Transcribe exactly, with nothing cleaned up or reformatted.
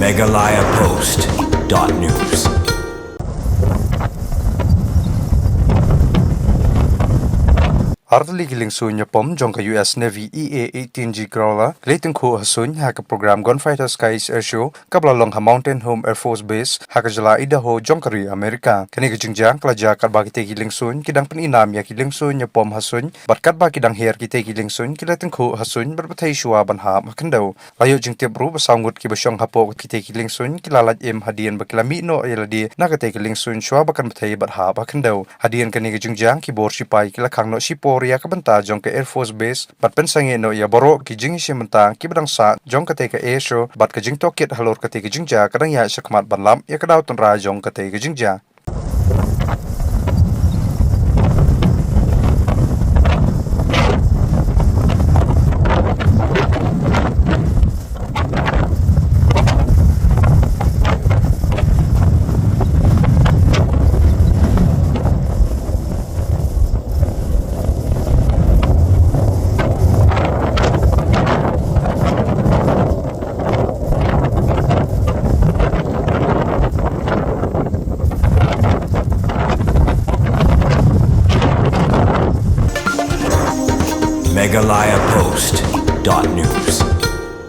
Meghalaya Post dot news. Artylli ki liengsuiñ ñiapom jong ka U S Navy E A eighteen G Growler ki la ïatyngkhuh ha suiñ ha ka program Gunfighter Skies Air Show kaba la long ha Mountain Home Air Force Base ha ka jylla Idaho jong ka ri Amerika. Kane ka jingjia ka la jia katba kitei ki liengsuiñ ki dang pynïainam ïa ki liengsuiñ ñiapom ha suiñ bad katba ki dang hiar kitei ki liengsuiñ ki la ïatyngkhuh ha suiñ bad bthei shuwa ban hap ha khyndew. La ïoh jingtip ruh ba saw ngut kiba shong hapoh kitei ki liengsuiñ ki la lait im hadien ba ki la mih noh ïa lade na katei ka liengsuiñ shuwa ba kan bthei bad hap ha khyndew. Hadien kane ka jingjia ki bor shipai ki la khang noh shipor ïa ka bynta jong ka Air Force Base bad pynsangeh noh ïa baroh ki jingïashim bynta kiba dang sah jong katei ka air show bad ka jingtohkit halor katei ka jingjia ka dang ïaid shakhmat ban lap ïa ka daw tynrai jong katei ka jingjia. Meghalaya Post dot news.